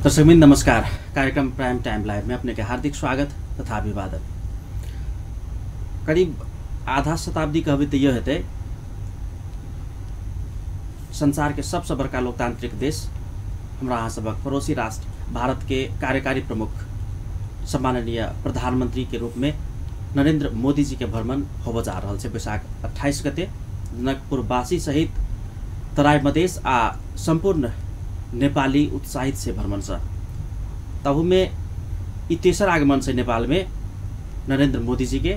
दर्शकवृन्द नमस्कार। कार्यक्रम prime time live में अपने के हार्दिक स्वागत तथा अभिवादन। करीब आधा शताब्दी कहबे तो यह हेतै, संसार के सबसे बड़का लोकतांत्रिक देश हमरा अहाँ सबक पड़ोसी राष्ट्र भारत के कार्यकारी प्रमुख सम्माननीय प्रधानमंत्री के रूप में नरेंद्र मोदी जी के भ्रमण होबऽ जा रहल छै वैशाख 28 गते। जनकपुरवासी सहित तराई मधेश आ सम्पूर्ण नेपाली उत्साहित से भ्रमण से। तहुमे ई तेसर आगमन से नेपाल में नरेंद्र मोदी जी के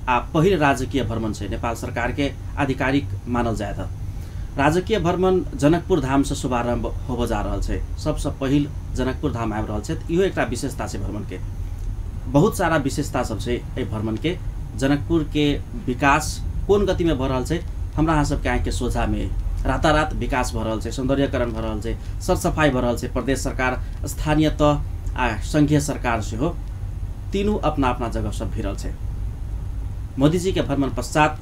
आ पहिल राजकीय भ्रमण से नेपाल सरकार के आधिकारिक मानल जायत। राजकीय भ्रमण जनकपुर धाम से शुभारंभ होबऽ जा रहल छै। सबसे पहिल जनकपुर धाम आबि रहल छै। इहो एकटा विशेषता छै भ्रमण के। बहुत सारा विशेषता सब छै एहि भ्रमण के। जनकपुर के विकास कोन गति में भऽ रहल छै हमरा अहाँ सबके आँखि के सोझा में रातारात विकास भऽ रहल छै, सौंदर्यकरण भऽ रहल छै, सरसफाइ भऽ रहल छै। प्रदेश सरकार, स्थानीय तह आ संघीय सरकार सेहो तीनू अपना अपना जगह सब भिड़ल छै। मोदी जी के भ्रमण पश्चात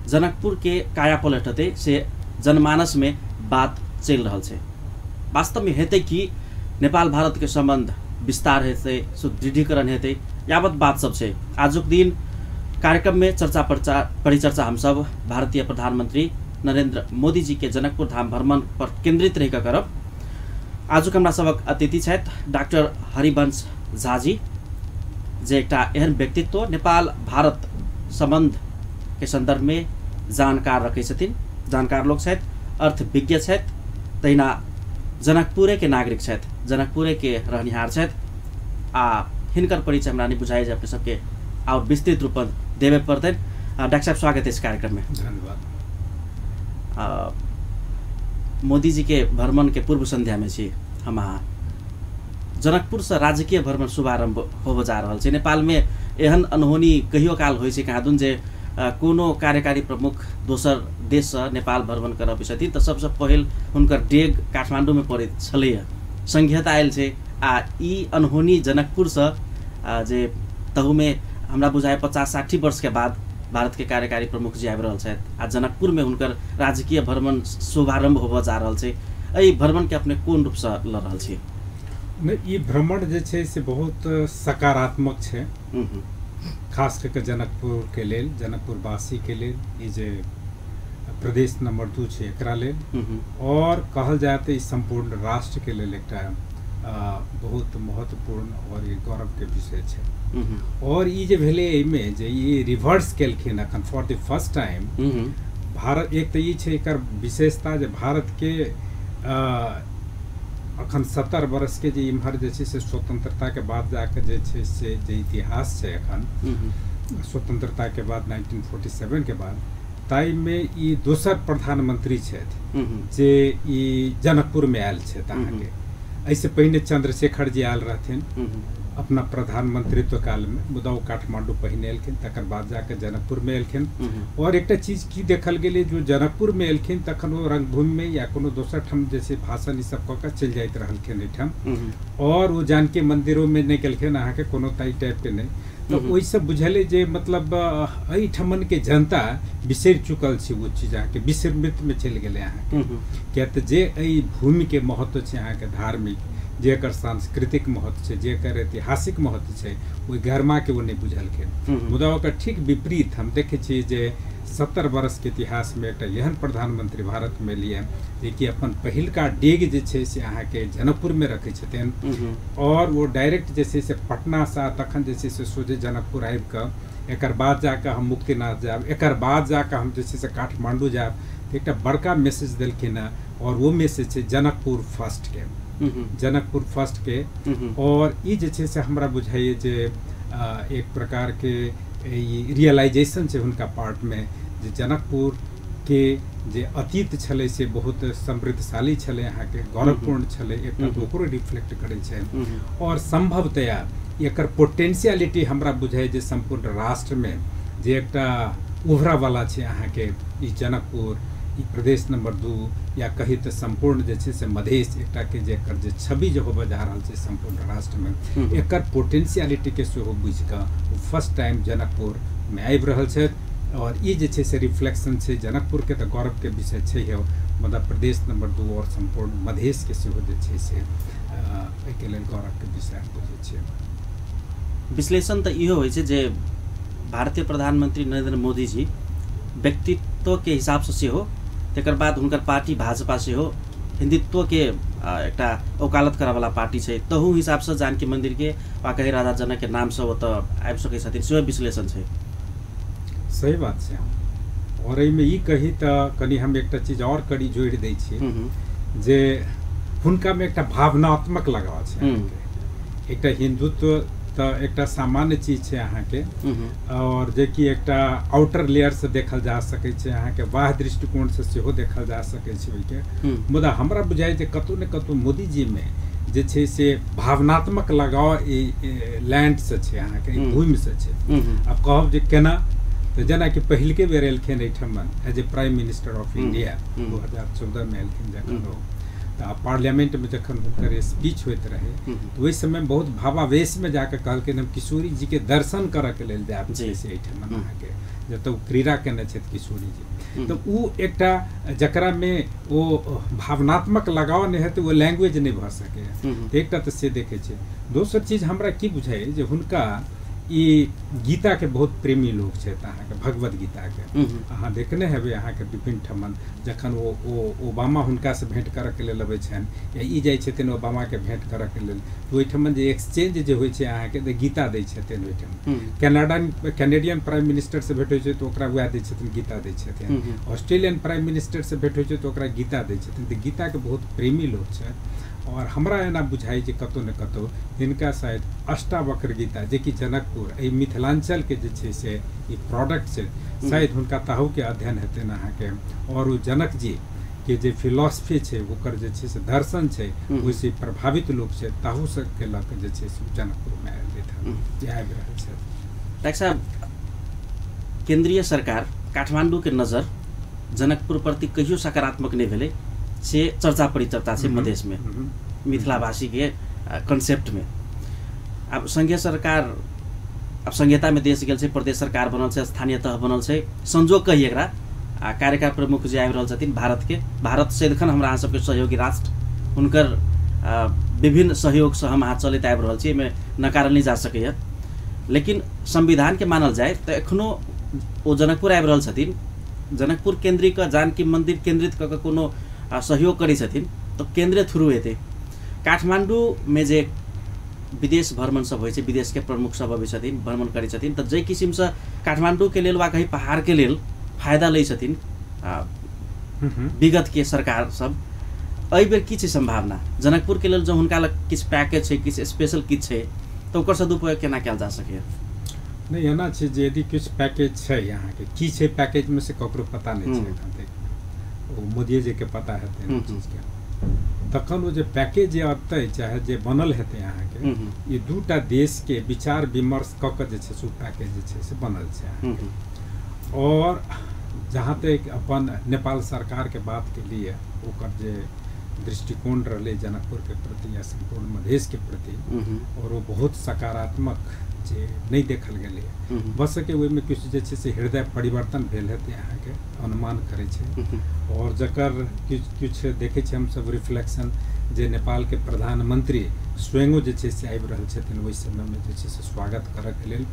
जनकपुर के कायापलट हेतै से जनमानस में बात चलि रहल छै। वास्तव में हेतै कि नेपाल भारत के संबंध विस्तार हेतै, सुदृढ़ीकरण हेतै, यावत बात सब छै। आजुक दिन कार्यक्रम में चर्चा परिचर्चा हम सब भारतीय प्रधानमंत्री नरेंद्र मोदी जी के जनकपुर धाम भ्रमण पर केंद्रित रहि कऽ करब। आजुक हमरा सबक अतिथि छथि डॉक्टर हरिवंश झा जी, जे एकटा एहन व्यक्तित्व नेपाल भारत संबंध के संदर्भ में जानकार रखै छथिन, जानकार लोक छथि, अर्थविज्ञ छथि, तहिना जनकपुरे के नागरिक छथि, जनकपुरे के रहनिहार छथि। आ हिनकर परिचय हमरा नहीं बुझाइ जे अपने सबके और विस्तृत रूप में देवे पड़तनि। डॉक्टर साहब स्वागत है इस कार्यक्रम में। धन्यवाद। मोदी जी के भ्रमण के पूर्व संध्या में छी हम अहाँ। जनकपुर से राजकीय भ्रमण शुभारंभ होबऽ जा रहल छै। नेपाल में एहन अनहोनी कहियो काल होइ छै कहाँदुन जे कोनो कार्यकारी प्रमुख दोसर देशसँ नेपाल भ्रमण करऽ छथिन तऽ सबसँ पहिल हुनकर डेग काठमाडौँमे पड़ैत छलैए। संघीयता आयल छै आ ई अनहोनी जनकपुरसँ जे तहुमे हमरा बुझाइ 50-60 वर्षके बाद भारत के कार्यकारी प्रमुख जी आबि रहल छथि आ जनकपुर में हुनकर राजकीय भ्रमण शुभारंभ होबऽ जा रहल छै। एहि भ्रमण के अपने कोन रूपसँ लऽ रहल छी? नहि, ई भ्रमण जे छै से बहुत सकारात्मक छै, खास कऽ के जनकपुर के लेल, जनकपुरवासी के लेल, ई जे प्रदेश नंबर 2 छै एकरा लेल, और कहल जाय तऽ ई सम्पूर्ण राष्ट्र के लेल एकटा बहुत महत्वपूर्ण और ई गौरव के विषय छै। और ई जे भेलै एहिमे जे ई रिवर्स केलखिन अखन for the first time Bharat. एक तऽ ई छै एकर विशेषता जे भारत के अखन 70 वर्ष के जे इम्हर जे छै से स्वतंत्रता के बाद जाके जे छै से जे इतिहास छै अखन स्वतंत्रता के बाद 1947 के बाद, ताहिमे ई दोसर प्रधानमंत्री छथि जे ई जनकपुर में आयल छथि अहाँके। एहिसँ पहिने चंद्रशेखर जी आयल रहथिन अपना प्रधानमंत्रित्व काल में, मुदा ओ काठमांडू पहिने एलखिन, तकर बाद जाके जनकपुर में एलखिन। और एकटा चीज की देखल गेलै, जो जनकपुर में एलखिन तखन ओ रंगभूमि में या कोनो दोसर ठाम जे छै भाषण ई सब कऽ के चलि जाइत रहलखिन एहिठाम, और ओ जानकी मंदिरो में नहि गेलखिन अहाँके कोनो ताहि टाइपके नहि। तऽ ओहिसँ बुझलै जे मतलब एहिठमन के जनता बिसरि चुकल छै ओ चीज अहाँके, विस्मृतिमे चलि गेलै अहाँके। किया तऽ जे एहि भूमिके महत्व छै अहाँके धार्मिक, जे एकर सांस्कृतिक महत्व छै, जे एकर ऐतिहासिक महत्व छै, ओहि गरिमाके ओ नहि बुझलखिन। मुदा ओकर ठीक विपरीत हम देखै छियै जे 70 वर्षके इतिहासमे एकटा एहन प्रधानमंत्री भारतमे लिए जेकि अपन पहिलका डेग जे छै से अहाँके जनकपुरमे रखै छथिन, और ओ डायरेक्ट जे छै से पटनासँ तखन जे छै से सोझे जनकपुर आबि कऽ एकर बाद जाकऽ हम मुक्तिनाथ जायब, एकर बाद जाकऽ हम जे छै से काठमांडू जायब, तऽ एकटा बड़का मैसेज देलखिन हँ। और ओ मैसेज छै जनकपुर फर्स्ट के, जनकपुर फर्स्ट के। और ई जे छै से हमरा बुझाइए जे एक प्रकारके ई रियलाइजेशन छै हुनका पार्टमे जे जनकपुर के जे अतीत छलै से बहुत समृद्धशाली छलै अहाँके, गौरवपूर्ण छलै, एकटा ओकरो रिफ्लेक्ट करै छै। और संभवतया एकर पोटेंशियलिटी हमरा बुझाइए जे सम्पूर्ण राष्ट्रमे जे एकटा उभरऽवला छै अहाँके ई जनकपुर, ई प्रदेश नंबर 2 या कही तऽ सम्पूर्ण जे छै से मधेश एकटा के जे एकर जे छवि जे होबऽ जा रहल छै सम्पूर्ण राष्ट्रमे, एकर पोटेंशियलिटीके सेहो बुझिकऽ ओ फर्स्ट टाइम जनकपुरमे आबि रहल छथि। और ई जे छै से रिफ्लेक्शन छै जनकपुरके तऽ गौरवके विषय छै, मुदा प्रदेश नंबर 2 और सम्पूर्ण मधेशके सेहो जे छै से एहिके लेल गौरवके विषय हम बुझै छियै। विश्लेषण तऽ इहो होइ छै जे भारतीय प्रधानमंत्री नरेंद्र मोदी जी व्यक्तित्वके हिसाबसँ सेहो, तकर बाद हुनकर पार्टी भाजपा सेहो हिंदुत्वके एकटा वकालत करऽवला पार्टी छै, तहू हिसाबसँ जानकी मन्दिरके वा कही राजा जनकके नामसँ ओतऽ आबि सकै छथिन, सेहो विश्लेषण छै। सही बात छै। और एहिमे ई कही तऽ कनि हम एकटा चीज और कड़ी जोड़ि दै छी जे हुनकामे एकटा भावनात्मक लगाव छै। एकटा हिंदुत्व तऽ एकटा सामान्य चीज छै अहाँके, और जेकि एकटा आउटर लेयरसँ देखल जा सकै छै, अहाँके बाह्य दृष्टिकोणसँ सेहो देखल जा सकै छै ओहिके। मुदा हमरा बुझाइ जे कतहु ने कतहु मोदीजीमे जे छै से भावनात्मक लगाव ई लैंडसँ छै, अहाँके ई भूमिसँ छै। आब कहब जे केना, तऽ जेनाकि पहिलके बेर एलखिन एहिठमन as a prime minister of India 2014 में एलखिन जखन ओ, तऽ पार्लियामेंटमे जखन हुनकर स्पीच होइत रहै तऽ ओहि समयमे बहुत भावावेशमे जाकऽ कहलखिन हम किशोरी जीके दर्शन करऽके लेल जायब छै से एहिठमन अहाँके, जतऽ ओ क्रीड़ा केने छथि किशोरी जी। तऽ ओ एकटा जकरामे ओ भावनात्मक लगाव नहि हेतै ओ लैंग्वेज नहि भऽ सकैए। तऽ एकटा तऽ से देखै छियै। दोसर चीज हमरा की बुझाइए जे हुनका ई गीताके बहुत प्रेमी लोक छथि, अहाँके भगवद गीताके अहाँ देखने हेबै अहाँके विभिन्न ठमन जखन ओ ओ ओबामा हुनकासँ भेँट करऽके लेल अबै छनि या ई जाइ छथिन ओबामाके भेँट करऽके लेल, तऽ ओहिठमन जे एक्सचेंज जे होइ छै अहाँके तऽ गीता दै छथिन ओहिठाम। कैनेडियन प्राइम मिनिस्टरसँ भेँट होइ छै तऽ ओकरा वएह दै छथिन, गीता दै छथिन। ऑस्ट्रेलियन प्राइम मिनिस्टरसँ भेँट होइ छै तऽ ओकरा गीता दै छथिन। तऽ गीताके बहुत प्रेमी लोक छथि। और हमरा एना बुझाइ जे कतहु ने कतहु हिनका शायद अष्टावक्र गीता जेकि जनकपुर एहि मिथिलांचलके जे छै से ई प्रोडक्ट छै, शायद हुनका ताहूके अध्ययन हेतनि अहाँके। और ओ जनक जी के जे फिलॉसफी छै, ओकर जे छै से दर्शन छै, ओहिसँ प्रभावित लोक छै, ताहूसँ के लऽ कऽ जे छै से जनकपुरमे आयल जेथिन, आबि रहल छथि। डाक्टर साहब, केंद्रीय सरकार काठमांडूके नजर जनकपुर प्रति कहियो सकारात्मक नहि भेलै से चर्चा परिचर्चा छै मधेशमे, मिथिलाभाषीके कॉन्सेप्टमे। आब संघीय सरकार, आब संघीयतामे देश गेल छै, प्रदेश सरकार बनल छै, स्थानीय तह बनल छै, संजोग कही एकरा। आ कार्यकारी प्रमुख जे आबि रहल छथिन भारतके, भारत सदिखन हमरा अहाँ सबके सहयोगी राष्ट्र, हुनकर विभिन्न सहयोगसँ हम अहाँ चलैत आबि रहल छी, एहिमे नकारल नहि जा सकैए। लेकिन संविधानके मानल जाय तऽ एखनो ओ जनकपुर आबि रहल छथिन, जनकपुर केन्द्रित कऽ जानकी मन्दिर केन्द्रित कऽ कऽ कोनो सहयोग करै छथिन तऽ केन्द्रीय थ्रू हेतै। काठमाण्डूमे जे विदेश भ्रमण सब होइ छै, विदेशके प्रमुख सब अबै छथिन, भ्रमण करै छथिन, तऽ जाहि किसिमसँ काठमाण्डूके लेल वा कहीँ पहाड़के लेल फायदा लै छथिन विगतके सरकार सब, एहि बेर की छै सम्भावना जनकपुरके लेल? जँ हुनका लग किछु पैकेज छै, किछु स्पेशल किछु छै, तऽ ओकर सदुपयोग केना कयल जा सकैए? नहि, एना छै जे यदि किछु पैकेज छै अहाँके, की छै पैकेजमे से ककरो पता नहि छै एखन तक, ओ मोदिये जीके पता हेतै एहि चीजके। तखन ओ जे पैकेज जे अतै चाहे जे बनल हेतै अहाँके, ई दूटा देशके विचार विमर्श कऽ कऽ जे छै से ओ पैकेज जे छै से बनल छै अहाँके। और जहाँ तक अपन नेपाल सरकारके बातके लिए ओकर जे दृष्टिकोण रहलै जनकपुरके प्रति या सम्पूर्ण मधेशके प्रति, और ओ बहुत सकारात्मक जे नहि देखल गेलै, भऽ सकै ओहिमे किछु जे छै से हृदय परिवर्तन भेल हेतै अहाँके, अनुमान करै छै। और जकर किछु किछु देखै छियै हमसब रिफ्लेक्शन जे नेपालके प्रधानमंत्री स्वयं जे छै से आबि रहल छथिन ओहि समयमे जे छै से स्वागत करऽके लेल,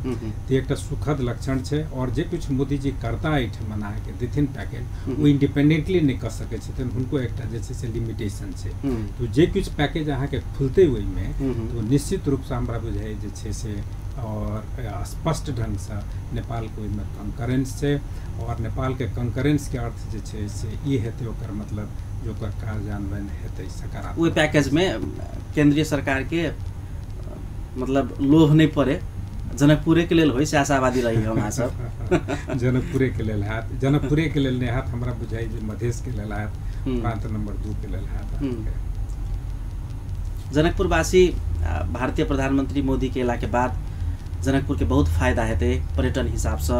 तऽ एकटा सुखद लक्षण छै। और जे किछु मोदीजी करता एहिठमन अहाँके देथिन पैकेज, ओ इंडिपेंडेंटली नहि कऽ सकै छथिन, हुनको एकटा जे छै से लिमिटेशन छै। तऽ जे किछु पैकेज अहाँके खुलतै ओहिमे, तऽ निश्चित रूपसँ हमरा बुझाइ जे छै से और स्पष्ट ढङ्गसँ नेपालके ओहिमे कंकरेंस छै। और नेपालके कंकरेंसके अर्थ जे छै से ई हेतै, ओकर मतलब जे ओकर कार्यान्वयन हेतै सकारात्मक। ओहि पैकेजमे केंद्रीय सरकारके मतलब लोभ नहि पड़े, जनकपुरेके लेल होइ से आशावादी रही हम अहाँ सब। जनकपुरेके लेल हैत, जनकपुरेके लेल नहि हैत, हमरा बुझाइ जे मधेशके लेल हैत, प्रांत नंबर 2 के लेल हैत। जनकपुरवासी भारतीय प्रधानमंत्री मोदीके अयलाके बाद जनकपुरके बहुत फायदा हेतै पर्यटन हिसाबसँ,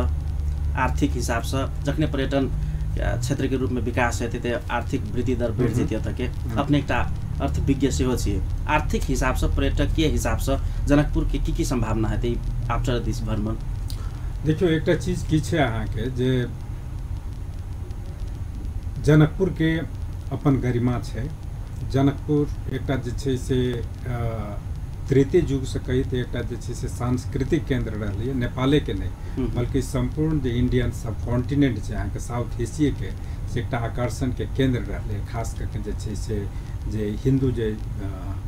आर्थिक हिसाबसँ। जखने पर्यटन क्षेत्रके रूपमे विकास हेतै तऽ आर्थिक वृद्धि दर बढ़ि जेतै ओतऽके। अपने एकटा अर्थविज्ञ सेहो छियै, आर्थिक हिसाबसँ पर्यटकीय हिसाबसँ जनकपुरके की की सम्भावना हेतै आफ्टर दिस भ्रमण? देखियौ, एकटा चीज की छै अहाँके जे जनकपुरके अपन गरिमा छै। जनकपुर एकटा जे छै से त्रेते युगसँ कही तऽ एकटा जे छै से सांस्कृतिक केन्द्र रहलैए, नेपालेके नहि बल्कि सम्पूर्ण जे इंडियन सब कॉन्टिनेंट छै अहाँके साउथ एशियाके, से एकटा आकर्षणके केन्द्र रहलै। खास कऽ के जे छै से जे हिन्दू जे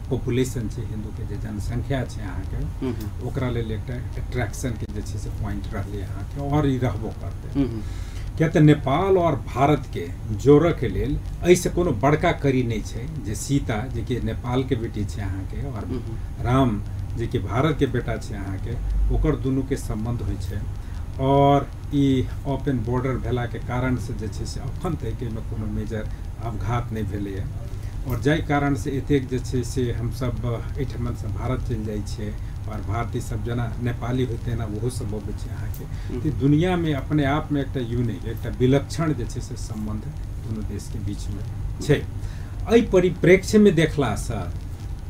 पॉपुलेशन छै, हिन्दूके जे जनसंख्या छै अहाँके, ओकरा लेल एकटा अट्रैक्शनके जे छै से पॉइंट रहलै अहाँके, आओर ई रहबो करतै। किया तऽ नेपाल आओर भारतके जोड़ऽके लेल एहिसँ कोनो बड़का कड़ी नहि छै जे सीता जेकि नेपालके बेटी छै अहाँके आओर राम जेकि भारतके बेटा छै अहाँके, ओकर दुनूके सम्बन्ध होइ छै। और ई ओपन बॉर्डर भेलाके कारणसँ जे छै से अखन तक एहिमे कोनो मेजर अवघात नहि भेलैए। और जाहि कारणसँ एतेक जे छै से हमसब एहिठमनसँ भारत चलि जाइ छियै और भारतीय सब जेना नेपाली होइते तेना ओहो सब अबै छै अहाँके। तऽ दुनियामे अपने आपमे एकटा यूनिक, एकटा विलक्षण जे छै से सम्बन्ध दुनू देशके बीचमे छै। एहि परिप्रेक्ष्यमे देखलासँ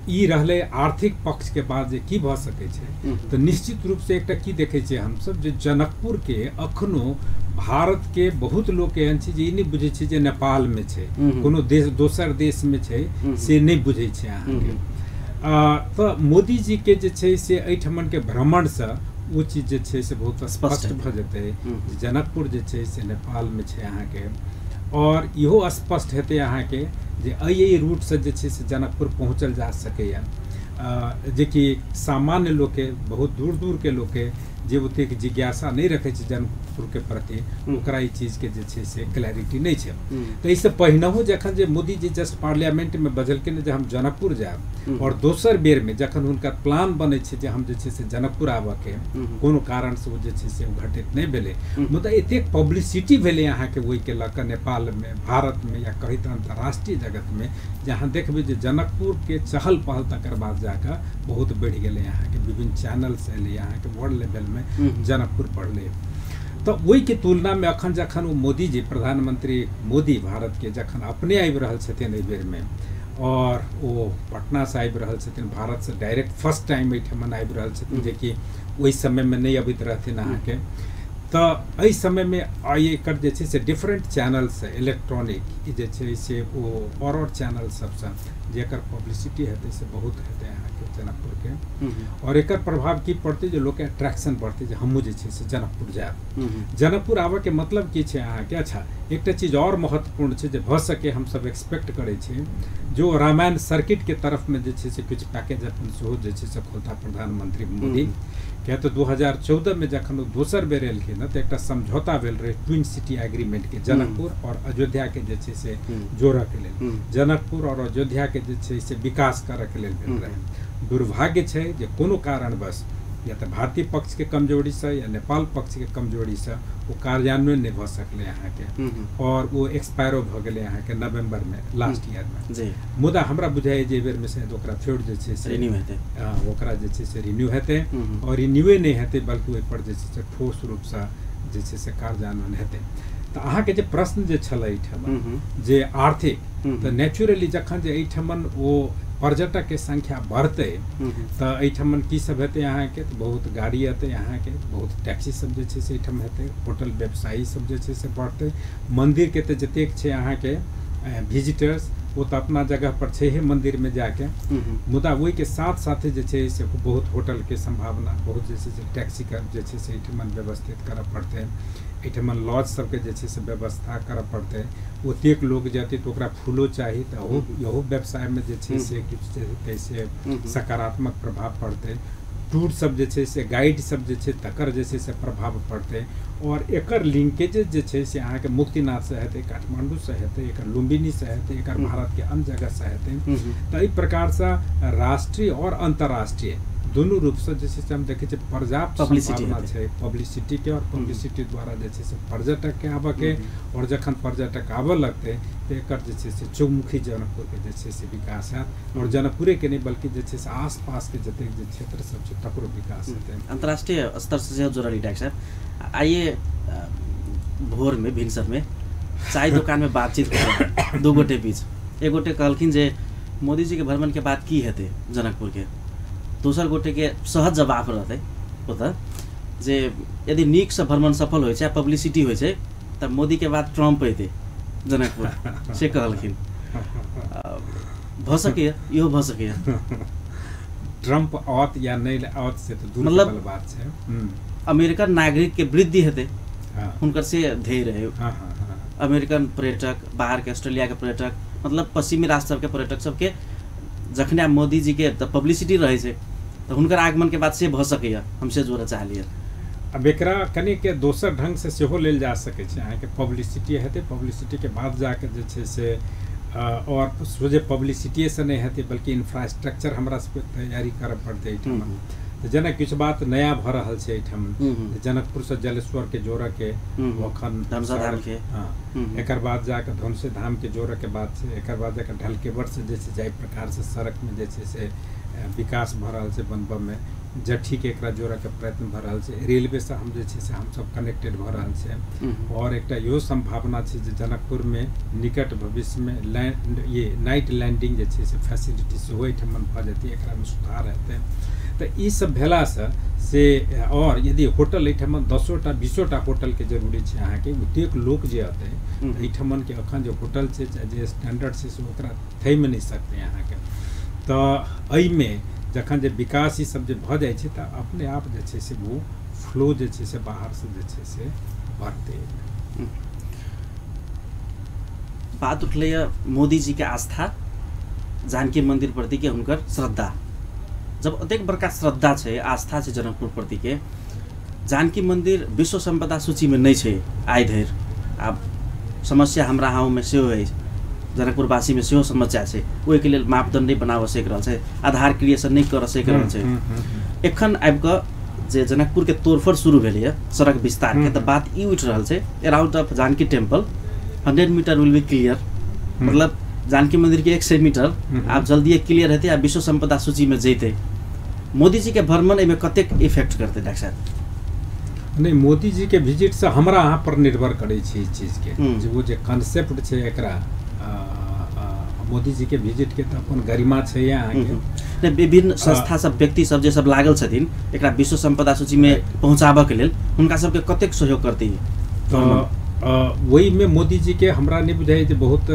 ई रहलै आर्थिक पक्षके बाद जे की भऽ सकै छै, तऽ निश्चित रूपसँ एकटा की देखै छियै हमसब जे जनकपुरके अखनो भारतके बहुत लोक एहन छै जे ई नहि बुझै छै जे नेपालमे छै, कोनो देश दोसर देशमे छै से नहि बुझै छै अहाँके। तऽ मोदीजीके जे छै से एहिठमनके भ्रमणसँ ओ चीज जे छै से बहुत स्पष्ट भऽ जेतै जे जनकपुर जे छै से नेपालमे छै अहाँके। और इहो स्पष्ट हेतै अहाँके जे एहि रूटसँ जे छै से जनकपुर पहुँचल जा सकैए, जेकि सामान्य लोकके, बहुत दूर दूरके लोकके जे ओतेक जिज्ञासा नहि रखै छै जनकपुरके प्रति, ओकरा ई चीजके जे छै से क्लैरिटी नहि छै। तऽ एहिसँ पहिनहु जखन जे मोदीजी जस्ट पार्लियामेंटमे बजलखिन जे हम जनकपुर जायब, और दोसर बेरमे जखन हुनकर प्लान बनै छै जे हम जे छै से जनकपुर आबऽके, कोनो कारणसँ ओ जे छै से घटित नहि भेलै। मुदा एतेक पब्लिसिटी भेलै अहाँके ओहिके लऽ कऽ नेपालमे, भारतमे या कही तऽ अन्तर्राष्ट्रीय जगतमे, जे अहाँ देखबै जे जनकपुरके चहल पहल तकर बाद जाकऽ बहुत बढ़ि गेलै अहाँके। विभिन्न चैनल्स एलै अहाँके, वर्ल्ड लेवलमे जनकपुर बढ़लै। तऽ ओहिके तुलनामे अखन जखन ओ मोदीजी, प्रधानमंत्री मोदी भारतके जखन अपने आबि रहल छथिन एहि बेरमे, और ओ पटनासँ आबि रहल छथिन, भारतसँ डायरेक्ट फर्स्ट टाइम एहिठमन आबि रहल छथिन, जेकि ओहि समयमे नहि अबैत रहथिन अहाँके। तऽ एहि समयमे एकर जे छै से डिफरेंट चैनलसँ, इलेक्ट्रॉनिक जे छै से ओ आओर चैनल सबसँ जे एकर पब्लिसिटी हेतै से बहुत हेतै अहाँके जनकपुरके। और एकर प्रभाव की पड़तै जे लोकके अट्रैक्शन बढ़तै जे हमहूँ जे छै से जनकपुर जायब। जनकपुर आबऽके मतलब की छै अहाँके। अच्छा, एकटा चीज आओर महत्वपूर्ण छै जे भऽ सके हमसब एक्सपेक्ट करै छी जो रामायण सर्किटके तरफमे जे छै से किछु पैकेज अपन सेहो जे छै से खोलता प्रधानमंत्री मोदी। किया तऽ 2014 में जखन ओ दोसर बेर एलखिन तऽ एकटा समझौता भेल रहै ट्विन सिटी एग्रीमेंटके, जनकपुर और अयोध्याके जे छै से जोड़ऽके लेल, जनकपुर और अयोध्याके जे छै से विकास करऽके लेल भेल रहै। दुर्भाग्य छै जे कोनो कारणवश या तऽ भारतीय पक्षके कमजोरीसँ या नेपाल पक्षके कमजोरीसँ ओ कार्यान्वयन नहि भऽ सकलै अहाँके, और ओ एक्सपायरो भऽ गेलै अहाँके नवम्बरमे लास्ट ईयरमे। मुदा हमरा बुझाइए जे एहि बेरमे शायद ओकरा फेर जे छै से रिन्यू हेतै, ओकरा जे छै से रिन्यू हेतै, और रिन्यूए नहि हेतै बल्कि ओहिपर जे छै से ठोस रूपसँ जे छै से कार्यान्वयन हेतै। तऽ अहाँके जे प्रश्न जे छलै एहिठमन जे आर्थिक, तऽ नेचुरली जखन जे एहिठमन ओ पर्यटकके संख्या बढ़तै तऽ एहिठमन की सब हेतै अहाँके, तऽ बहुत गाड़ी अतै अहाँके, बहुत टैक्सी सब जे छै से एहिठाम हेतै, होटल व्यवसायी सब जे छै से बढ़तै, मन्दिरके तऽ जतेक छै अहाँके विजिटर्स ओ तऽ अपना जगह पर छैहे मन्दिरमे जाके, मुदा ओहिके साथ साथे जे छै से बहुत होटलके सम्भावना, बहुत जे छै से टैक्सीके जे छै से एहिठमन व्यवस्थित करऽ पड़तै, एहिठमन लॉज सबके जे छै से व्यवस्था करऽ पड़तै। ओतेक लोक जेतै तऽ ओकरा फूलो चाही, तऽ इहो व्यवसायमे जे छै से किछु हेतै से सकारात्मक प्रभाव पड़तै। टूर सब जे छै से गाइड सब जे छै तकर जे छै से प्रभाव पड़तै, और एकर लिंकेजेज जे छै से अहाँके मुक्तिनाथसँ हेतै, काठमाण्डूसँ हेतै, एकर लुम्बिनीसँ हेतै, एकर भारतके अन्य जगहसँ हेतै। तऽ एहि प्रकारसँ राष्ट्रीय और अन्तर्राष्ट्रीय दुनू रूपसँ जे छै से हम देखै छियै पर्याप्त सम्भावना छै पब्लिसिटीके, और पब्लिसिटी द्वारा जे छै से पर्यटकके आबऽके, और जखन पर्यटक आबऽ लगतै तऽ एकर जे छै से चौमुखी जनकपुरके जे छै से विकास हैत, और जनकपुरेके नहि बल्कि जे छै से आसपासके जतेक जे क्षेत्र सब छै तकरो विकास हेतै। अन्तर्राष्ट्रीय स्तरसँ सेहो जुड़ल डाक्टर साहब, आइए भोरमे भिनसरमे चाय दोकानमे बातचीत दू गोटे बीच, एक गोटे कहलखिन जे मोदीजीके भ्रमणके बाद की हेतै जनकपुरके, दोसर गोटेके सहज जवाब रहतै ओतऽ जे यदि नीकसँ भ्रमण सफल होइ छै आ पब्लिसिटी होइ छै तऽ मोदीके बाद ट्रम्प अयतै जनकपुर, से कहलखिन। भऽ सकैए, इहो भऽ सकैए। ट्रम्प आओत या नहि आओत से तऽ दूर मतलब बात छै। अमेरिकन नागरिक के वृद्धि हेतै, हुनकर से ध्येय रहै। अमेरिकन पर्यटक, बाहरके ऑस्ट्रेलियाके पर्यटक, मतलब पश्चिमी राष्ट्र सबके पर्यटक सबके जखने मोदी जी के तऽ पब्लिसिटी रहै छै, तऽ हुनकर आगमनके बाद से भऽ सकैए, हम से जोड़ऽ चाहलियै। अब एकरा कनिक दोसर ढङ्गसँ सेहो लेल जा सकै छै। अहाँके पब्लिसिटी हेतै, पब्लिसिटीके बाद जाके जे छै से आओर सोझे पब्लिसिटीएसँ नहि हेतै, बल्कि इन्फ्रास्ट्रक्चर हमरा सबके तैयारी करऽ पड़तै एहिठाम। तऽ जेना किछु बात नया भऽ रहल छै एहिठाम, जनकपुरसँ जलेश्वरके जोड़ऽके अखन धनुषा, हँ, एकर बाद जाकऽ धनुषे धामके जोड़ऽके बात छै। एकर बाद जाकऽ ढलकेबरसँ जे छै जाहि प्रकारसँ सड़कमे जे छै से विकास भऽ रहल छै बनबऽमे, जट्ठीके एकरा जोड़ऽके प्रयत्न भऽ रहल छै, रेलवेसँ हम जे छै से हमसब कनेक्टेड भऽ रहल छै। आओर एकटा इहो सम्भावना छै जे जनकपुरमे निकट भविष्यमे लैंड ये नाइट लैंडिंग जे छै से फैसिलिटी सेहो एहिठाम भऽ जेतै, एकरामे सुधार हेतै। तऽ ई सब भेलासँ से आओर यदि होटल एहिठाम 10टा 20टा होटलके जरूरी छै अहाँके, ओतेक लोक जे अतै एहिठामके एखन जे होटल छै चाहे जे स्टैंडर्ड छै से ओकरा थमि नहि सकतै अहाँके। तऽ एहिमे जखन जे विकास ई सब जे भऽ जाइ छै तऽ अपने आप जे छै से ओ फ्लो जे छै से बाहरसँ जे छै से बढ़तै। बात उठलैए मोदी जी के आस्था जानकी मंदिर प्रति के हुनकर श्रद्धा। जब अतेक बड़का श्रद्धा छै, आस्था छै जनकपुर प्रति के, जानकी मंदिर विश्व सम्पदा सूचीमे नहि छै आइ धरि। आब समस्या हमरा गाँवमे सेहो अछि, जनकपुरवासीमे सेहो समस्या छै, ओहिके लेल मापदण्ड नहि बनाबऽ सकि रहल छै, आधार क्रिएशन नहि करऽ सकि रहल छै। एखन आबिकऽ जे जनकपुरके तोड़फोड़ शुरू भेलैए सड़क विस्तारके, तऽ बात ई उठि रहल छै around of Janaki temple 100 metre will be clear, मतलब जानकी मन्दिरके 100 मीटर आब जल्दिए क्लियर हेतै आ विश्व सम्पदा सूचीमे जैतै। मोदीजीके भ्रमण एहिमे कतेक इफेक्ट करतै डॉक्टर साहब? नहि, मोदीजीके विजिटसँ हमरा अहाँ पर निर्भर करै छै ई चीजके, जे ओ जे कॉन्सेप्ट छै एकरा मोदीजीके विजिटके तऽ अपन गरिमा छै अहाँके। विभिन्न संस्था सब, व्यक्ति सब जे सब लागल छथिन एकरा विश्व सम्पदा सूचीमे पहुँचाबऽके लेल, हुनका सबके कतेक सहयोग करतै? तऽ ओहिमे मोदीजीके हमरा नहि बुझाइ जे बहुत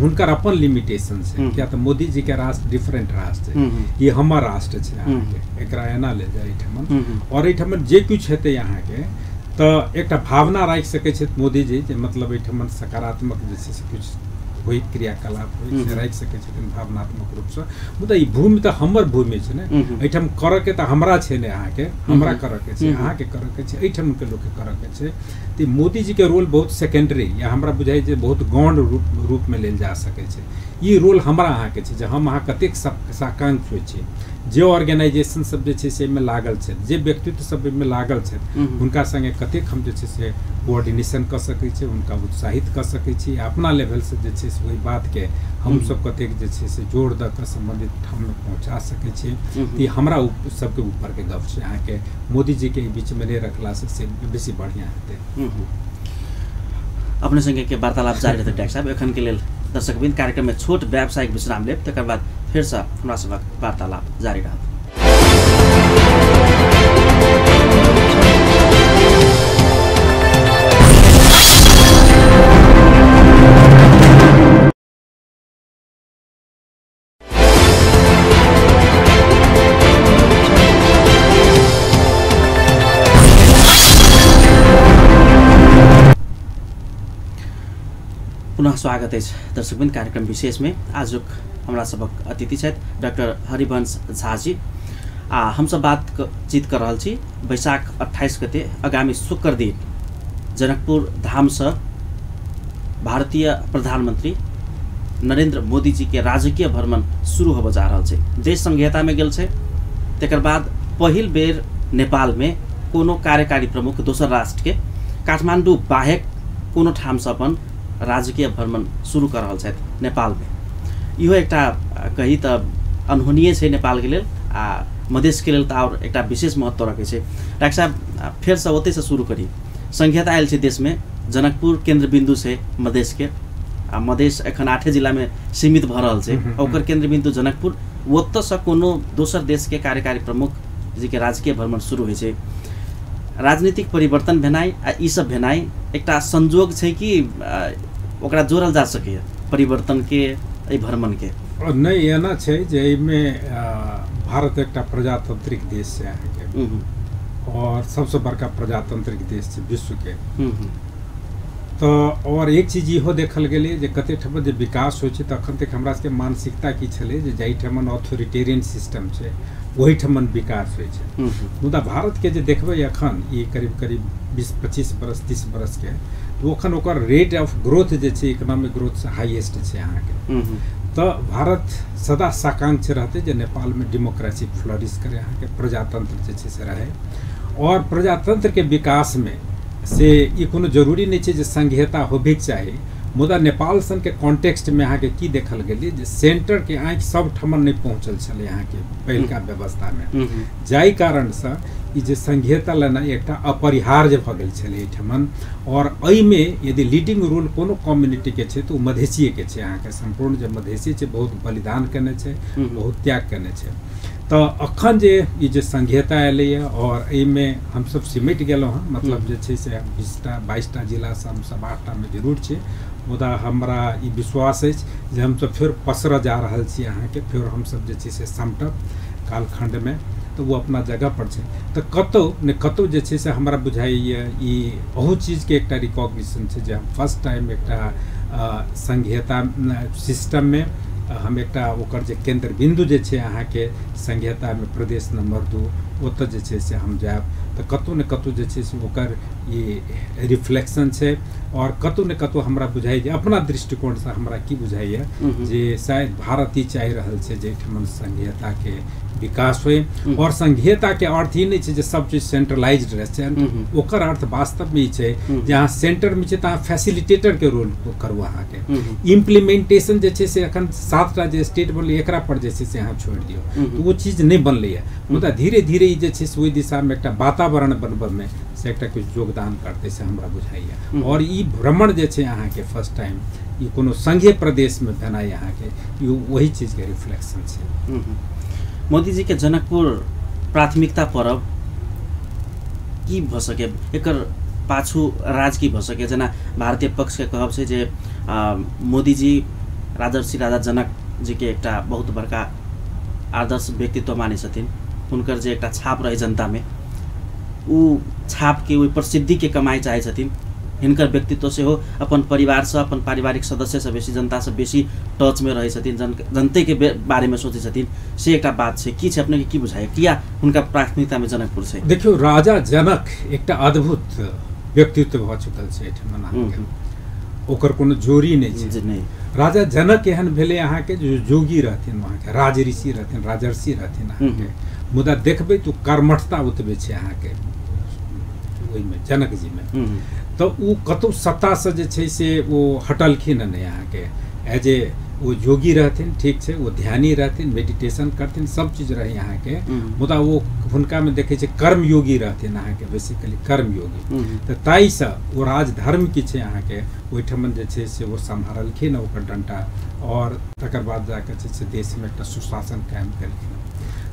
हुनकर अपन लिमिटेशन छै, किया तऽ मोदीजीके राष्ट्र डिफरेंट राष्ट्र छै, ई हमर राष्ट्र छै अहाँके, एकरा एना लेल जाय एहिठाम। आओर एहिठाम जे किछु हेतै अहाँके तऽ एकटा भावना राखि सकै छथि मोदीजी जे मतलब एहिठाम सकारात्मक जे छै से किछु होइ, क्रियाकलाप होइ, से राखि सकै छथिन भावनात्मक रूपसँ। मुदा ई भूमि तऽ हमर भूमि छै ने, एहिठाम करऽके तऽ हमरा छै ने अहाँके, हमरा करऽके छै, अहाँके करऽके छै, एहिठामके लोकके करऽके छै। तऽ मोदीजीके रोल बहुत सेकेंडरी या हमरा बुझाइ जे बहुत गौण रूपमे लेल जा सकै छै। ई रोल हमरा अहाँके छै जे हम अहाँ कतेक साकांक्ष होइ छी, जे ऑर्गेनाइजेशन सब जे छै से एहिमे लागल छथि, जे व्यक्तित्व सब एहिमे लागल छथि, हुनका सङ्गे कतेक हम जे छै से कोऑर्डिनेशन कऽ सकै छी, हुनका उत्साहित कऽ सकै छी, अपना लेवलसँ जे छै से ओहि बातके हमसब कतेक जे छै से जोर दऽ कऽ सम्बन्धित ठाममे पहुँचा सकै छी। ई हमरा सबके ऊपरके गप छै अहाँके। मोदीजीके एहि बीचमे नहि रखलासँ से बेसी बढ़िआँ हेतै। अपने सङ्गे के वार्तालाप जारी रहतै डॉक्टर साहब। एखनके लेल दर्शकवृन्द कार्यक्रममे छोट व्यावसायिक विश्राम लेब, तकर बाद फेरसँ हमरा सभक वार्तालाप जारी रहत। पुनः स्वागत अछि दर्शकवृन्द कार्यक्रम विशेषमे। आजुक हमरा सभक अतिथि छथि डाक्टर हरिवंश झाजी आ हमसब बातचीत कर रहल छी वैशाख 28 गते आगामी शुक्र दिन जनकपुर धामसँ भारतीय प्रधानमंत्री नरेंद्र मोदी जी के राजकीय भ्रमण शुरू होबऽ जा रहल छै। देश संघीयतामे गेल छै, तकर बाद पहिल बेर नेपालमे कोनो कार्यकारी प्रमुख दोसर राष्ट्रके काठमाडौँ बाहेक कोनो ठामसँ अपन राजकीय भ्रमण शुरू कर रहल छथि नेपालमे। इहो एकटा कही तऽ अनहोनीय छै नेपालके लेल आ मधेशके लेल तऽ आओर एकटा विशेष महत्व रखै छै। डाक्टर साहब फेरसँ ओतहिसँ शुरू करी। संघीयता आयल छै देशमे, जनकपुर केन्द्र बिन्दु छै मधेशके आ मधेश एखन 8 जिलामे सीमित भऽ रहल छै, ओकर केन्द्र बिन्दु जनकपुर। ओतऽसँ कोनो दोसर देशके कार्यकारी प्रमुख जीके राजकीय भ्रमण शुरू होइ छै। राजनीतिक परिवर्तन भेनाइ आ ई सब भेनाइ एकटा संजोग छै कि ओकरा जोड़ल जा सकैए? परिवर्तन के, एहि भ्रमण के? नहि, एना छै जे एहिमे भारत एकटा प्रजातांत्रिक देश छै अहाँके, और सबसँ बड़का प्रजातांत्रिक देश छै विश्वके। तऽ और एक चीज इहो देखल गेलै जे कतेक ठाम जे विकास होइ छै तखन तक हमरा सबके मानसिकता की छलै जे जाहिठाम ऑथोरिटेरियन सिस्टम छै ओहिठाम विकास होइ छै। मुदा भारतके जे देखबै एखन ई करीब करीब 20-25 बरस 30 बरसके, तऽ ओखन ओकर रेट ऑफ ग्रोथ जे छै इकोनॉमिक ग्रोथ हाईएस्ट छै अहाँके। तऽ भारत सदा साकांक्ष रहतै जे नेपालमे डेमोक्रेसी फ्लरिश करे, अहाँके प्रजातंत्र जे छै से रहै। और प्रजातंत्रके विकासमे से ई कोनो जरूरी नहि छै जे संघीयता होबेके चाही, मुदा नेपाल सनके कॉन्टेक्स्टमे अहाँके की देखल गेलै जे सेंटरके आँखि सब ठमन नहि पहुँचल छलै अहाँके पहिलका व्यवस्थामे, जाहि कारणसँ ई जे संघीयता लेनाइ एकटा अपरिहार्य भऽ गेल छलै एहिठमन। और एहिमे यदि लीडिंग रोल कोनो कम्युनिटीके छै तऽ ओ मधेसीएके छै अहाँके। सम्पूर्ण जे मधेसी छै बहुत बलिदान केने छै, बहुत त्याग केने छै। तऽ अखन जे ई जे संघीयता एलैए और एहिमे हमसब सिमटि गेलहुँ हँ, मतलब जे छै से 20टा 22टा जिलासँ हमसब 8टामे जरूर छी, मुदा हमरा ई विश्वास अछि जे हमसब फेर पसरऽ जा रहल छी अहाँके, फेर हमसब जे छै से समटब कालखण्डमे, तऽ ओ अपना जगह पर छै। तऽ कतहु ने कतहु जे छै से हमरा बुझाइए ई अहू चीजके एकटा रिकॉग्निशन छै जे हम फर्स्ट टाइम एकटा संघीयता सिस्टममे हम एकटा ओकर जे केन्द्र बिन्दु जे छै अहाँके संघीयतामे प्रदेश नंबर 2 ओतऽ जे छै से हम जायब, तऽ कतहु ने कतहु जे छै से ओकर ई रिफ्लेक्शन छै। और कतहु ने कतहु हमरा बुझाइए अपना दृष्टिकोणसँ हमरा की बुझाइए जे शायद भारत ही चाहि रहल छै जे एहिठाम संघीयताके विकास होइ। और संघीयताके अर्थ ई नहि छै जे सब चीज सेंट्रलाइज्ड रहै छै, ओकर अर्थ वास्तवमे ई छै जे अहाँ सेंटरमे छै तऽ अहाँ फैसिलिटेटरके रोल करू अहाँके। इम्प्लीमेंटेशन जे छै से एखन 7टा जे स्टेट बनलै एकरा पर जे छै से अहाँ छोड़ि दियौ, तऽ ओ चीज नहि बनलैए। मुदा धीरे धीरे ई जे छै से ओहि दिशामे एकटा वातावरण बनबऽमे से एकटा किछु योगदान करतै से हमरा बुझाइए। और ई भ्रमण जे छै अहाँके फर्स्ट टाइम ई कोनो संघीय प्रदेशमे भेनाइ अहाँके ई वही चीजके रिफ्लेक्शन छै। मोदी जी के जनकपुर प्राथमिकता परब की भऽ सके, एकर पाछू राज की भऽ सके? जेना भारतीय पक्षके कहब छै जे मोदी जी राजर्षि राजा जनक जी के एकटा बहुत बड़का आदर्श व्यक्तित्व मानै छथिन, हुनकर जे एकटा छाप रहै जनतामे ओ छापके ओहि प्रसिद्धिके कमाइ चाहै छथिन। हिनकर व्यक्तित्व सेहो अपन परिवारसँ, अपन पारिवारिक सदस्यसँ बेसी, जनतासँ बेसी टचमे रहै छथिन, जनतेके बारेमे सोचै छथिन, से एकटा बात छै। की छै अपनेके की बुझाइए किया हुनका प्राथमिकतामे जनकपुर छै? देखियौ, राजा जनक एकटा अद्भुत व्यक्तित्व भऽ चुकल छै एहिठाम अहाँके, ओकर कोनो जोड़ी नहि छै। नहि, राजा जनक एहन भेलै अहाँके जो जोगी रहथिन, वहाँके राजऋषि रहथिन, राजर्षि रहथिन अहाँके, मुदा देखबै तऽ कर्मठता ओतबे छै अहाँके ओहिमे जनक जीमे। तऽ ओ कतहु सत्तासँ जे छै से ओ हटलखिन नहि अहाँके, एज ए ओ योगी रहथिन, ठीक छै, ओ ध्यानी रहथिन, मेडिटेशन करथिन, सब चीज रहै अहाँके, मुदा ओ हुनकामे देखै छै कर्मयोगी रहथिन अहाँके, बेसिकली कर्मयोगी। तऽ ताहिसँ ओ राजधर्म की छै अहाँके ओहिठाम जे छै से ओ सम्हारलखिन ओकर डंटा, और तकर बाद जाकऽ छै से देशमे एकटा सुशासन कायम केलखिन।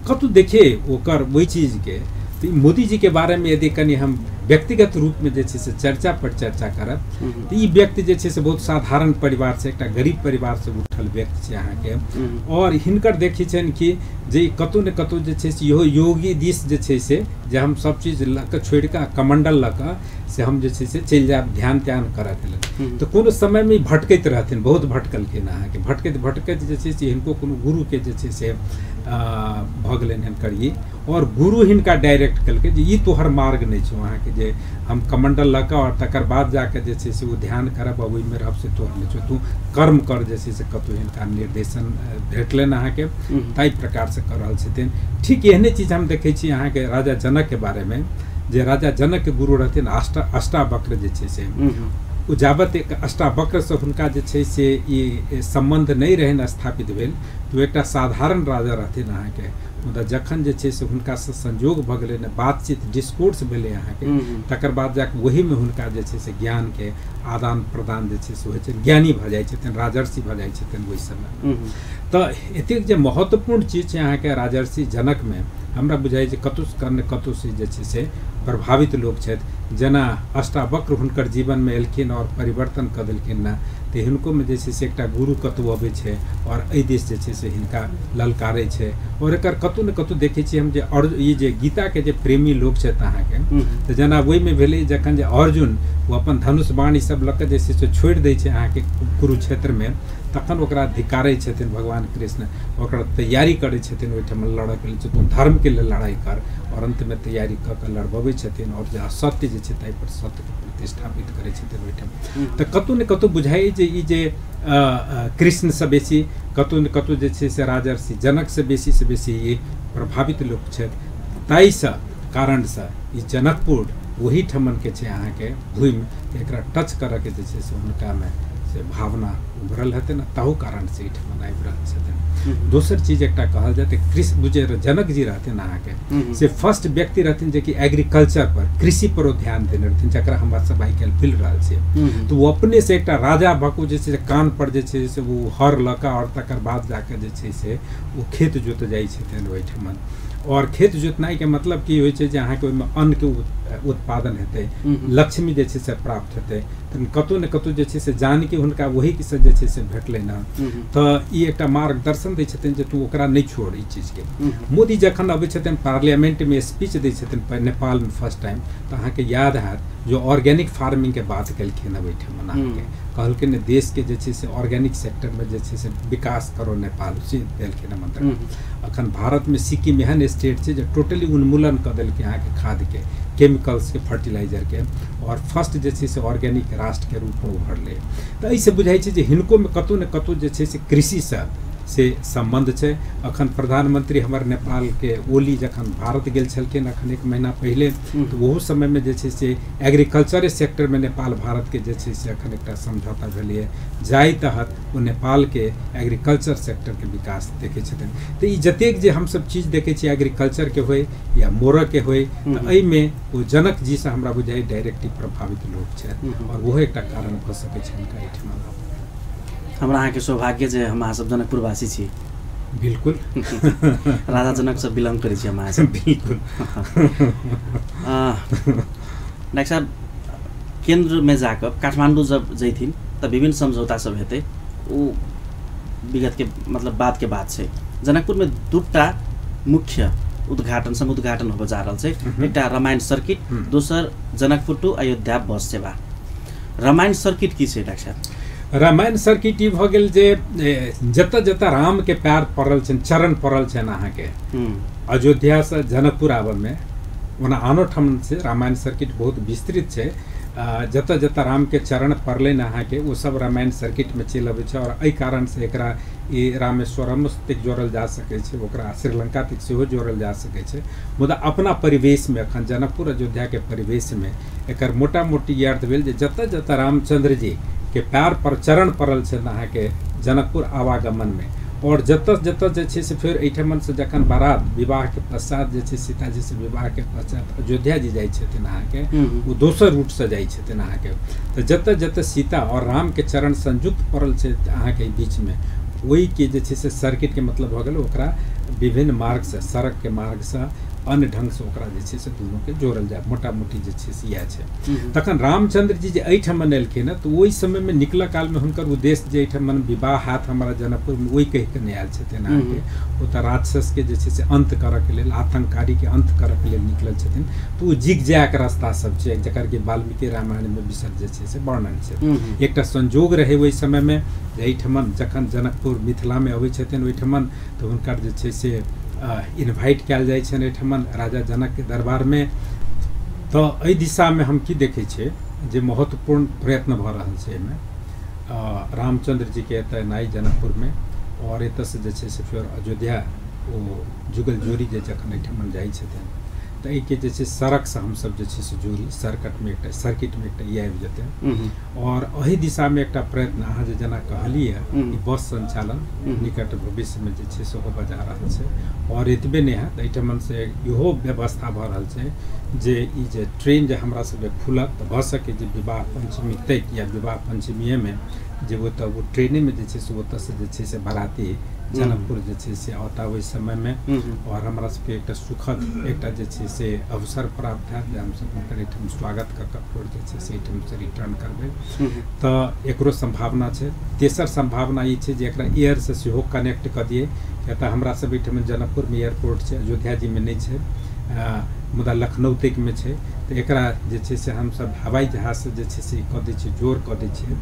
कतहु देखिए ओकर ओहि चीजके। तऽ मोदी जीके बारेमे यदि कनि हम व्यक्तिगत रूपमे जे छै से चर्चा पर चर्चा करब तऽ ई व्यक्ति जे छै से बहुत साधारण परिवारसँ, एकटा गरीब परिवारसँ उठल व्यक्ति छै अहाँके। और हिनकर देखै छनि कि जे कतहु ने कतहु जे छै से इहो योगी दिस जे छै से जे हम सब चीज लऽ कऽ छोड़ि कऽ कमण्डल लऽ कऽ से हम जे छै से चलि जायब ध्यान त्यान करऽके लेल। तऽ कोनो समयमे भटकैत रहथिन, बहुत भटकलखिन अहाँके, भटकैत भटकैत जे छै से हिनको कोनो गुरुके जे छै से भऽ गेलनि हिनकर ई, और गुरु हिनका डायरेक्ट केलकै जे ई तोहर मार्ग नहि छौ अहाँके, जे हम कमण्डल लऽ कऽ आओर तकर बाद जाकऽ जे छै से ओ ध्यान करब आ ओहिमे रहब से तोहर नहि छौ, तू कर्म कर, जे छै से कतहु हिनका निर्देशन भेटलनि अहाँके, ताहि प्रकारसँ कऽ रहल छथिन। ठीक एहने चीज हम देखै छी अहाँके राजा जनकके बारेमे, जे राजा जनकके गुरु रहथिन अष्टावक्र जे छै से, ओ जाबत एक अष्टावक्रसँ हुनका जे छै से ई सम्बन्ध नहि रहनि स्थापित भेल, तऽ ओ एकटा साधारण राजा रहथिन अहाँके। मुदा जखन जे छै से हुनकासँ संयोग भऽ गेलै ने, बातचीत डिस्कोर्स भेलै अहाँके, तकर बाद जाकऽ ओहिमे हुनका जे छै से ज्ञानके आदान प्रदान जे छै से होइ छै, ज्ञानी भऽ जाइ छथिन, राजर्षि भऽ जाइ छथिन ओहि समयमे। तऽ एतेक जे महत्वपूर्ण चीज छै अहाँके राजर्षि जनकमे, हमरा बुझाइ छै कतहु ने कतहुसँ जे छै से प्रभावित लोक छथि। जेना अष्टावक्र हुनकर जीवनमे एलखिन आओर परिवर्तन कऽ देलखिन ने, तऽ हिनकोमे जे छै से एकटा गुरु कतहु अबै छै आओर एहि दिस जे छै से हिनका ललकारै छै। आओर एकर कतहु ने कतहु देखै छियै हम जे ई जे गीताके जे प्रेमी लोक छथि अहाँके, तऽ जेना ओहिमे भेलै जखन जे अर्जुन ओ अपन धनुष बाण ई सब लऽ कऽ जे छै से छोड़ि दै छै अहाँके कुरुक्षेत्रमे, तखन ओकरा धिकारै छथिन भगवान कृष्ण, ओकरा तैयारी करै छथिन ओहिठाम लड़ऽके लेल, तू धर्मके लेल लड़ाइ कर, आओर अन्तमे तैयारी कऽ कऽ लड़बबै छथिन आओर जे असत्य जे छै ताहिपर सत्यके प्रतिष्ठापित करै छथिन ओहिठाम। तऽ कतहु ने कतहु बुझाइ जे ई जे कृष्णसँ बेसी कतहु ने कतहु जे छै से राजर्षि जनकसँ बेसीसँ बेसी ई प्रभावित लोक छथि। ताहिसँ कारणसँ ई जनकपुर ओही ठमनके छै अहाँके भूमि, एकरा टच करऽके जे छै से हुनकामे से भावना उभरल हेतै ने, ताहू कारणसँ एहिठाम आबि रहल छथिन। दोसर चीज एकटा कहल जाय तऽ कृष्ण बुझे जनक जी रहथिन अहाँके से फर्स्ट व्यक्ति रहथिन जेकि एग्रीकल्चर पर, कृषि पर ओ ध्यान देने रहथिन, जकरा हमरा सब आइ काल्हि भूलि रहल छियै। तऽ ओ अपने से एकटा राजा भऽ कऽ जे छै से कान पर जे छै से ओ हर लऽ कऽ आओर तकर बाद जाकऽ जे छै से ओ खेत जोत जाइ छथिन ओहिठाम। आओर खेत जोतनाइके मतलब की होइ छै जे अहाँके ओहिमे अन्नके उत्पादन हेतै, लक्ष्मी जे छै से प्राप्त हेतै। तऽ कतहु ने कतहु जे छै से जानकी हुनका ओहीसँ जे छै से भेटलै ने। तऽ ई एकटा मार्गदर्शन दै छथिन जे तू ओकरा नहि छोड़ ई चीजके। मोदी जखन अबै छथिन पार्लियामेंटमे स्पीच दै छथिन नेपालमे फर्स्ट टाइम, तऽ अहाँके याद हैत जो ऑर्गेनिक फार्मिंगके बात केलखिन ओहिठाम, अहाँके कहलखिन देशके जे छै से ऑर्गेनिक सेक्टरमे जे छै से विकास करो नेपाल, से देलखिन मंत्र। अखन भारतमे सिक्किम एहन स्टेट छै जे टोटली उन्मूलन कऽ देलकै अहाँके खादके, केमिकल्सके, फर्टिलाइजरके, आओर फर्स्ट जे छै से ऑर्गेनिक राष्ट्रके रूपमे उभरलै। तऽ एहिसँ बुझाइ छै जे हिनकोमे कतहु ने कतहु जे छै से कृषिसँ से सम्बन्ध छै। अखन प्रधानमंत्री हमर नेपालके ओली जखन भारत गेल छलखिन अखन एक महीना पहिले, तऽ ओहू समयमे जे छै से एग्रीकल्चरे सेक्टरमे नेपाल भारतके जे छै से अखन एकटा समझौता भेलैए, जाहि तहत ओ नेपालके एग्रीकल्चर सेक्टरके विकास देखै छथिन। तऽ ई जतेक जे हमसब चीज देखै छियै एग्रीकल्चरके होइ या मोरके होइ, तऽ एहिमे ओ जनक जीसँ हमरा बुझाइ डायरेक्टली प्रभावित लोक छथि आओर ओहो एकटा कारण भऽ सकै छै हुनका एहिठाम। हमरा अहाँके सौभाग्य जे हम अहाँ सब जनकपुरवासी छी। बिल्कुल, राजा जनक सब बिलोंग करै छी हम अहाँ सब। बिल्कुल। डॉक्टर साहब, केन्द्रमे जाकऽ काठमाडौँ जब जैथिन तऽ विभिन्न समझौता सब हेतै, ओ विगत के मतलब बाद के बात छै। जनकपुरमे दूटा मुख्य उद्घाटन समुद्घाटन होबऽ जा रहल छै, एकटा रामायण सर्किट, दोसर जनकपुर टू अयोध्या बस सेवा। रामायण सर्किट की छै डॉक्टर साहब? रामायण सर्किट ई भऽ गेल जे जतऽ जतऽ रामके पैर पड़ल छनि, चरण पड़ल छनि अहाँके अयोध्यासँ जनकपुर आबऽमे, ओना आनो ठाम छै रामायण सर्किट बहुत विस्तृत छै, जतऽ जतऽ रामके चरण पड़लनि अहाँके ओ सब रामायण सर्किटमे चलि अबै छै। आओर एहि कारणसँ एकरा ई रामेश्वरम तक जोड़ल जा सकै छै, ओकरा श्रीलंका तक सेहो जोड़ल जा सकै छै। मुदा अपना परिवेशमे अखन जनकपुर अयोध्याके परिवेशमे एकर मोटा मोटी ई अर्थ भेल जे जतऽ जतऽ रामचंद्र जी के पैर पर चरण पड़ल छनि अहाँके जनकपुर आवागमनमे, आओर जतऽ जतऽ जे छै से फेर एहिठामसँ जखन बारात विवाहके पश्चात जे छै सीताजीसँ विवाहके पश्चात अयोध्या जी जाइ छथिन अहाँके, ओ दोसर रूटसँ जाइ छथिन अहाँके। तऽ जतऽ जतऽ सीता आओर रामके चरण संयुक्त पड़ल छै अहाँके बीचमे, ओहिके जे छै से सर्किटके मतलब भऽ गेल ओकरा विभिन्न मार्गसँ, सड़कके मार्गसँ अन्य ढङ्गसँ ओकरा जे छै से दुनूके जोड़ल जाय, मोटा मोटी जे छै से इएह छै। तखन रामचंद्र जी जे एहिठाम एलखिन हँ तऽ ओहि समयमे निकलऽ कालमे हुनकर उद्देश्य जे एहिठाम विवाह हैत हमरा जनकपुरमे ओहि कहिके नहि आयल छथिन अहाँके, ओ तऽ राक्षसके जे छै से अन्त करऽके लेल, आतंककारीके अन्त करऽके लेल निकलल छथिन। तऽ ओ जिग जैग रास्ता सब छै जकर कि वाल्मीकि रामायणमे विशद जे छै से वर्णन छै। एकटा संजोग रहै ओहि समयमे जे एहिठाम जखन जनकपुर मिथिलामे अबै छथिन ओहिठाम तऽ हुनकर जे छै से इन्वाइट कयल जाइ छनि एहिठाम राजा जनकके दरबारमे। तऽ एहि दिशामे हम की देखै छियै जे महत्वपूर्ण प्रयत्न भऽ रहल छै एहिमे रामचंद्र जीके एतऽ एनाइ जनकपुरमे, आओर एतऽसँ जे छै से फेर अयोध्या ओ जुगल जोड़ी जे जखन एहिठाम जाइ छथिन तऽ एहिके जे छै सड़कसँ हमसब जे छै से जोड़ी, सर्किटमे एकटा सर्किटमे एकटा ई आबि जेतै। और एहि दिशामे एकटा प्रयत्न अहाँ जे जेना कहलियै ई बस संचालन निकट भविष्यमे जे छै से होबऽ जा रहल छै। और एतबे नहि हैत, एहिठामसँ इहो व्यवस्था भऽ रहल छै जे ई जे ट्रेन जे हमरा सबके खुलत तऽ भऽ सकै जे विवाह पंचमी तक या विवाह पंचमीएमे जे ओतऽ ओ ट्रेनेमे जे छै से ओतऽसँ जे छै से बाराती जनकपुर जे छै से औता ओहि समयमे और हमरा सबके एकटा सुखद एकटा जे छै से अवसर प्राप्त हैत जे हमसब हुनकर एहिठाम स्वागत कऽ कऽ फेर जे छै से एहिठामसँ रिटर्न करबै। तऽ एकरो सम्भावना छै। तेसर सम्भावना ई छै जे एकरा एयरसँ सेहो कनेक्ट कऽ दियै, किया तऽ हमरा सब एहिठाम जनकपुरमे एयरपोर्ट छै, अयोध्या जीमे नहि छै, मुदा लखनऊ तकमे छै। तऽ एकरा जे छै से हमसब हवाई जहाजसँ जे छै से कऽ दै छियै, जोड़ कऽ दै छियै,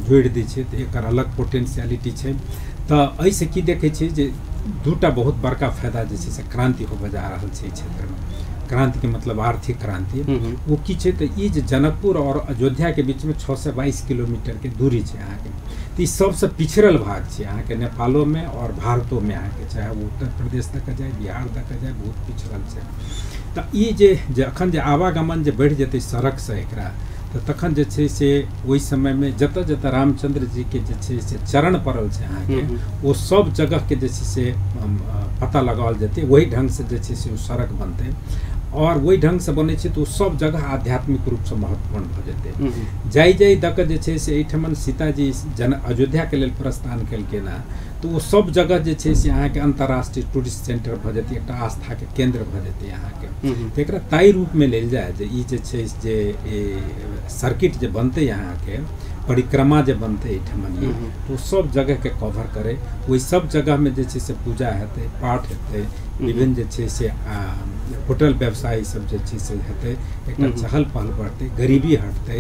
जोड़ि दै छियै, तऽ एकर अलग पोटेंशियलिटी छै। तऽ एहिसँ की देखै छियै जे दूटा बहुत बड़का फायदा जे छै से क्रान्ति होबऽ जा रहल छै एहि क्षेत्रमे। क्रान्तिके मतलब आर्थिक क्रान्ति। ओ की छै तऽ ई जे जनकपुर और अयोध्याके बीचमे 622 किलोमीटरके दूरी छै अहाँके, तऽ ई सबसँ पिछड़ल भाग छै अहाँके नेपालोमे और भारतोमे अहाँके, चाहे ओ उत्तर प्रदेश दऽ कऽ जाय, बिहार दऽ कऽ जाय, बहुत पिछड़ल छै। तऽ ई जे अखन जे आवागमन जे बढ़ि जेतै सड़कसँ एकरा, तऽ तखन जे छै से ओहि समयमे जतऽ जतऽ रामचंद्र जीके जे छै से चरण पड़ल छै अहाँके, ओ सब जगहके जे छै से पता लगाओल जेतै, ओहि ढङ्गसँ जे छै से ओ सड़क बनतै और ओहि ढङ्गसँ बनै छै तऽ ओ सब जगह आध्यात्मिक रूपसँ महत्वपूर्ण भऽ जेतै। जाहि जाहि दऽ कऽ जे छै से एहिठमन सीताजी जन अयोध्याके लेल प्रस्थान केलखिन हँ, तऽ ओ सब जगह जे छै से अहाँके अन्तर्राष्ट्रीय टूरिस्ट सेंटर भऽ जेतै, एकटा आस्थाके केन्द्र भऽ जेतै अहाँके। तऽ एकरा ताहि रूपमे लेल जाय जे ई जे छै जे सर्किट जे बनतै अहाँके, परिक्रमा जे बनतै एहिठमन, तऽ ओ सब जगहके कवर करै, ओहि सब जगहमे जे छै से पूजा हेतै, पाठ हेतै, विभिन्न जे छै से होटल व्यवसाय सब जे छै से हेतै, एकटा चहल पहल बढ़तै, गरीबी हटतै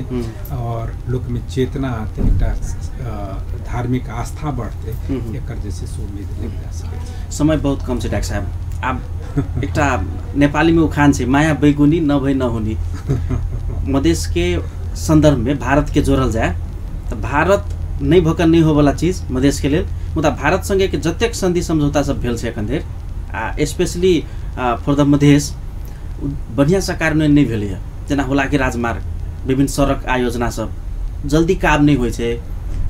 और लोकमे चेतना आतै, एकटा धार्मिक आस्था बढ़तै, एकर जे छै से उम्मीद लेल जा सकै छै। समय बहुत कम छै डाक्टर साहब। आब एकटा नेपालीमे उखान छै, माया बैगुनी नभई नहुनी। मधेशके सन्दर्भमे भारतके जोड़ल जाय तऽ भारत नहि भऽ कऽ नहि होवला चीज मधेशके लेल, मुदा भारत सङ्गेके जतेक सन्धि सम्झौता सब भेल छै एखन धरि, आ स्पेशली फॉर the Madhesh, बढ़िआँसँ कार्यान्वयन नहि भेलैए। जेना हुलाकी राजमार्ग, विभिन्न सड़क आयोजना सब जल्दी काम नहि होइ छै।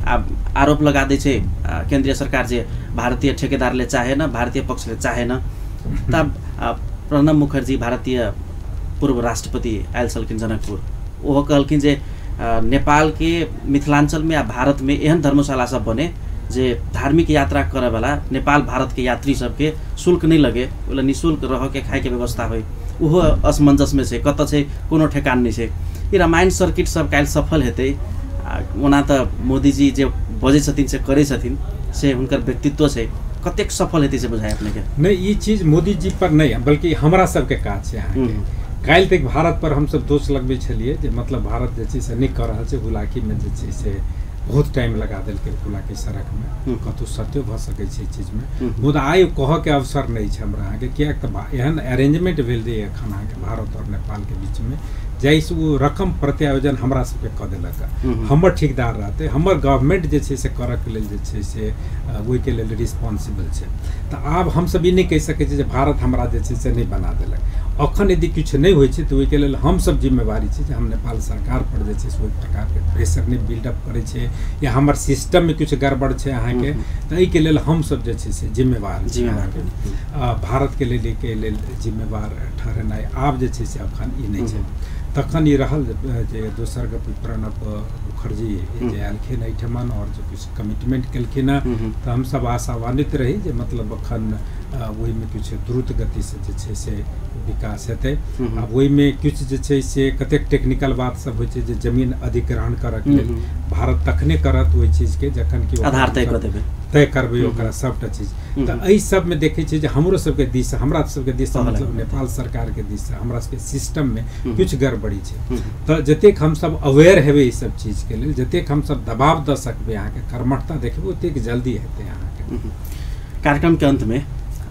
आब आरोप लगा दै छै केन्द्रीय सरकार जे भारतीय ठेकेदारले चाहेन, भारतीय पक्षले चाहेन। तब प्रणब मुखर्जी भारतीय पूर्व राष्ट्रपति आयल छलखिन जनकपुर, ओहो कहलखिन जे नेपालके मिथिलाञ्चलमे आ भारतमे एहन धर्मशाला सब बने जे धार्मिक यात्रा करैवला नेपाल भारतके यात्री सबके शुल्क नहि लगे, ओहि लए निःशुल्क रहऽके खाइके व्यवस्था होइ। ओहो असमञ्जसमे छै, कतऽ छै कोनो ठेकान नहि छै। ई रामायण सर्किट सब काल्हि सफल हेतै? ओना तऽ मोदीजी जे बजै छथिन से करै छथिन, से हुनकर व्यक्तित्व छै, कतेक सफल हेतै से बुझाइ अपनेके? नहि, ई चीज मोदीजी पर नहि, बल्कि हमरा सबके काज छै अहाँके। काल्हि तक भारत पर हमसब दोष लगबै छलियै जे मतलब भारत जे छै से नहि कऽ रहल छै, हुलाकीमे जे छै से बहुत टाइम लगा देलकै हुलाकी सड़कमे, कतहु सत्यो भऽ सकै छै एहि चीजमे। मुदा आइ कहऽके अवसर नहि छै हमरा अहाँके, किएक तऽ एहन अरेंजमेंट भेल रहै एखन अहाँके भारत आओर नेपालके बीचमे, जाहिसँ ओ रकम प्रत्यायोजन हमरा सबके कऽ देलक। हमर ठेकेदार रहतै, हमर गवर्नमेंट जे छै से करऽके लेल जे छै से ओहिके लेल रिस्पॉन्सिबल छै। तऽ आब हमसब ई नहि कहि सकै छी जे भारत हमरा जे छै से नहि बना देलक। अखन यदि किछु नहि होइ छै तऽ ओहिके लेल हमसब जिम्मेवारी छी जे हम नेपाल सरकार पर जे छै से ओहि प्रकारके प्रेशर नहि बिल्डअप करै छै, या हमर सिस्टममे किछु गड़बड़ छै अहाँके, तऽ एहिके लेल हमसब जे छै से जिम्मेवार छी अहाँके। भारतके लेल एहिके लेल जिम्मेवार ठहरेनाइ आब जे छै से अखन ई नहि छै। तखन ई रहल जे दोसर गप प्रणब मुखर्जी जे आयलखिन एहिठमन और जे किछु कमिटमेंट केलखिन हँ, तऽ हमसब आशावान्वित रही जे मतलब अखन ओहिमे किछु द्रुत गतिसँ जे छै से विकास हेतै। आब ओहिमे किछु जे छै से कतेक टेक्निकल बात सब होइ छै जे जमीन अधिग्रहण करऽके लेल भारत तखने करत ओहि चीजके जखन कि आधार तय कऽ देबै, तय करबै ओकरा सबटा चीज। तऽ एहि सबमे देखै छियै जे हमरो सबके दिस, हमरा सबके दिस मतलब नेपाल सरकारके दिस हमरा सबके सिस्टममे किछु गड़बड़ी छै। तऽ जतेक हमसब अवेयर हेबै ई सब चीजके लेल, जतेक हमसब दबाव दऽ सकबै अहाँके, कर्मठता देखबै, ओतेक जल्दी हेतै अहाँके। कार्यक्रमके अन्तमे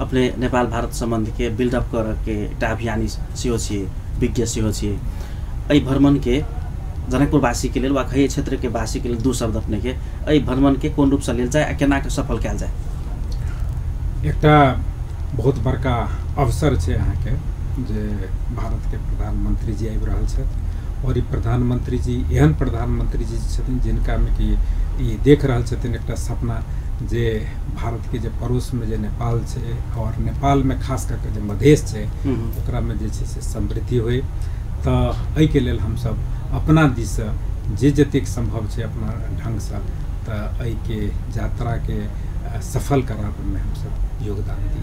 अपने नेपाल भारत सम्बन्धके बिल्डअप करऽके एकटा अभियानी सेहो छियै, विज्ञ सेहो छियै, एहि भ्रमणके जनकपुरवासीके लेल वा एहि क्षेत्रके वासीके लेल दू शब्द अपनेके, एहि भ्रमणके कोन रूपसँ लेल जाय आ केना कऽ सफल कयल जाय? एकटा बहुत बड़का अवसर छै अहाँके जे भारतके प्रधानमंत्री जी आबि रहल छथि, और ई प्रधानमंत्री जी एहन प्रधानमंत्री जी छथिन जिनकामे कि ई देख रहल छथिन एकटा सपना जे भारतके जे पड़ोसमे जे नेपाल छै और नेपालमे खास कऽ के जे मधेश छै ओकरामे जे छै से समृद्धि होइ। तऽ एहिके लेल हमसब अपना दिससँ जे जतेक सम्भव छै अपना ढङ्गसँ तऽ एहिके यात्राके सफल कराबैमे हमसब योगदान दी।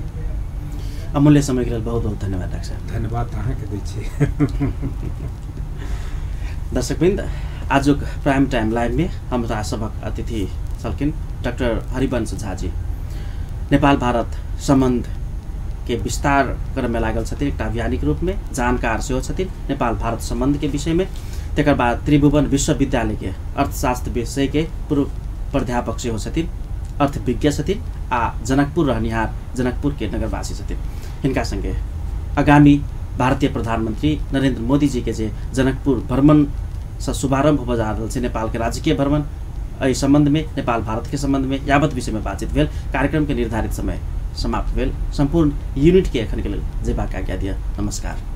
अमूल्य समयके लेल बहुत बहुत धन्यवाद डाक्टर साहब। धन्यवाद अहाँके दै छी। दर्शकवृन्द, आजुक प्राइम टाइम लाइवमे हमरा सभक अतिथि छलखिन डाक्टर हरिवंश झाजी। नेपाल भारत सम्बन्ध के विस्तार करैमे लागल छथिन एकटा आभियानिक रूपमे, जानकार सेहो छथिन नेपाल भारत सम्बन्धके विषयमे। तकर बाद त्रिभुवन विश्वविद्यालयके अर्थशास्त्र विषयके पूर्व प्राध्यापक सेहो छथिन, अर्थविज्ञ छथिन आ जनकपुर रहनिहार जनकपुरके नगरवासी छथिन। हिनका संगे आगामी भारतीय प्रधानमंत्री नरेंद्र मोदी जी के जे जनकपुर भ्रमण से शुभारंभ होबय जा रहल छै नेपाल के राजकीय भ्रमण, एहि सम्बन्धमे नेपाल भारत के सम्बन्धमे यावत विषयमे बातचीत भेल। कार्यक्रम के निर्धारित समय समाप्त भेल। सम्पूर्ण यूनिट के एखन के लेल जेबाक आज्ञा दिअ। नमस्कार।